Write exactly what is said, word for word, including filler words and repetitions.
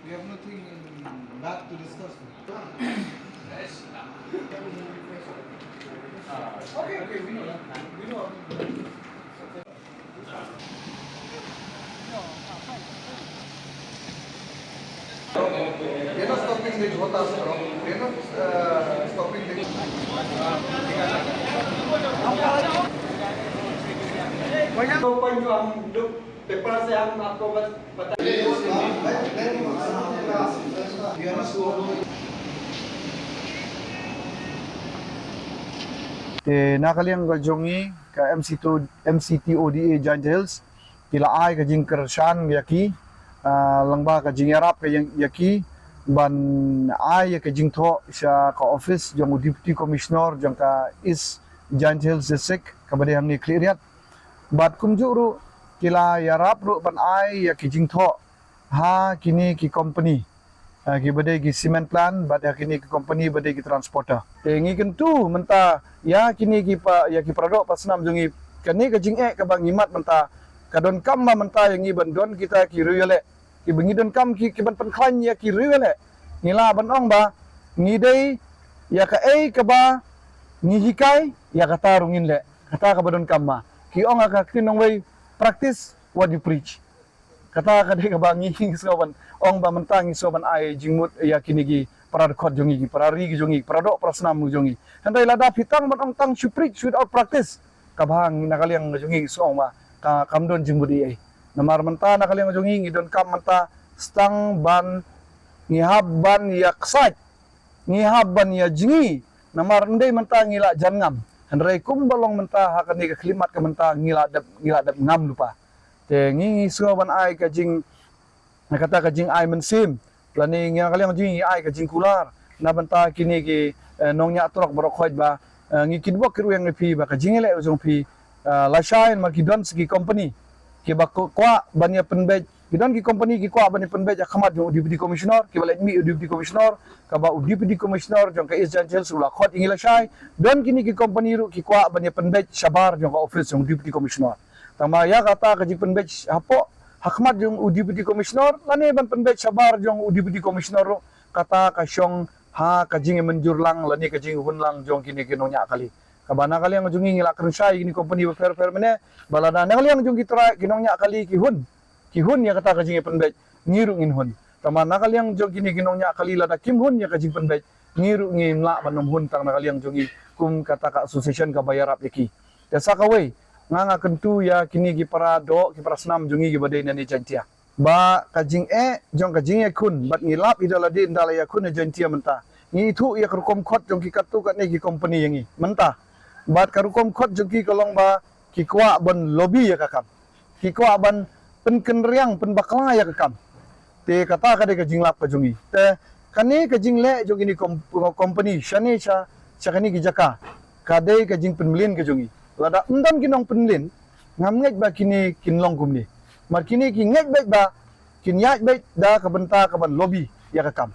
We have nothing bad to discuss. Okay, okay, we know that. We know. They're not stopping the Jhota, sir. They're not uh, stopping the. तो पंच हम लोग पेपर से हम आपको बत- बता Te na ka liang ka jong ngi ka M C two, M C T O D A Jaintia Hills, ki la ai ka jingkyrshan ïa ki, ah, lyngba ka jingïarap ka ïa, ïa ki, ban ai ïa ka jingthoh sha ka office jong u Deputy Commissioner jong ka East Jaintia Hills District, kaba dei hangne Khliehriat. Bad kumjuh ruh, ki la ïarap ruh ban ai ïa ki jingthoh ha kine ki company, ah, kiba dei ki cement plant, bad ha kine ki company ba dei ki transporter. Te ngi kyntu mynta ïa kine ki pa, ïa ki paradoh parasnam jong ngi, kane ka jingeh kaba ngi mad mynta, ka donkam ba mynta ïa ngi ban don kita ki riew ïaleh, kiba ngi donkam ki, ki ban pynkhlaiñ ïa ki riew ïaleh. Ngi lah ban ong ba ngi dei ïa kaei kaba ngi hikai, ïa kata ruh ngin leh. Kata kaba donkam ba ki ong ha ka ktien nongwei, practice what you preach. Kata ka dei kaba ngi, ngi sngew ban ong ba mynta ngi sngew ban ai jingmut ïa kine ki para dkhot jong ngi, ki para ri ki jong ngi, paradoh parasnam jong ngi. Hynrei lada phi tang ban ong tang shu preach without practice, kaba ngi na ka liang jong ngi ngi sngew ba ka, kam don jingmut ei ei. Namar mynta na ka liang jong ngi ngi donkam mynta stang ban, ngi hap ban ïa ksaid, ngi hap ban ïa jngi. Namar ym dei mynta ngi la jan ngam, hynrei kumba long mynta ha kane ka khyllipmat ka mynta ngi la dep, ngi la dep ngam lypa. Te ngi, ngi sngew ban ai ka jing, kata ka jingai mynsiem, lane ngi na ka liang jong ngi ngi ai ka jingkular na bynta kine ki, eh, nongñiah trok baroh khoit ba, eh, ngi kyrpad kyrpad ïa phi ba ka jingïaleh jong phi, eh, lashai, namar ki don sa ki company kiba ko-, kwah ban ïa pynbeit, ki don ki company ki kwah ban ïa pynbeit ha khmat jong u Deputy Commissioner, kiba leit mih u Deputy Commissioner, kaba u Deputy Commissioner jong ka East Jaintia Hills u la khot ïa ngi lashai. Don kine ki company ruh ki kwah ban ïa pynbeit shabar jong ka office jong u Deputy Commissioner. Tangba ïa kata ka jingpynbeit hapoh, ha khmat jong u Deputy Commissioner, lane ban pynbeit shabar jong u Deputy Commissioner ruh, kata ka shong ha ka jingmynjur lang lane ka jinghun lang jong kine ki nongñiah kali. Kaba na ka liang jong ngi ngi la kren shai kine company bapher bapher mynne, ba lada na ka liang jong ki trai ki nongñiah kali ki hun, ki hun ïa kata ka jingpynbeit, ngi ruh ngin hun. Tangba na ka liang jong kine ki nongñiah kali lada kim hun ïa ka jingpynbeit, ngi ruh ngim lah ban ym hun tang na ka liang jong ngi kum kata ka association kaba ïarap ïa ki. Te sa kawei, nga, nga kyntu ïa kine ki paradoh, ki parasnam jong ngi kiba dei na ne Jaintia, ba ka jingeh jong ka jingïakhun, bad ngi lap ïa da lade ynda la ïakhun ha Jaintia mynta, ngi ithuh ïa ka rukom khot jong ki katto katne ki company ïa ngi mynta. Bad ka rukom khot jong ki ka long ba ki kwah ban lobby ïa ka kam, ki kwah ban pynkynriang, pynbakla ïa ka kam. Te kata ka dei ka jinglap ka jong ngi. Te kane ka jingleh jong kine ki com-, company shane sha, sha kane ki jaka, ka dei ka jingpynmlien ka jong ngi. Lada ym don ki nongpynmlien, ngam ngeit ba kine kin long kumne. Namar kine ki ngeit beit ba kin ïaid beit da ka bynta kaban lobby ïa ka kam.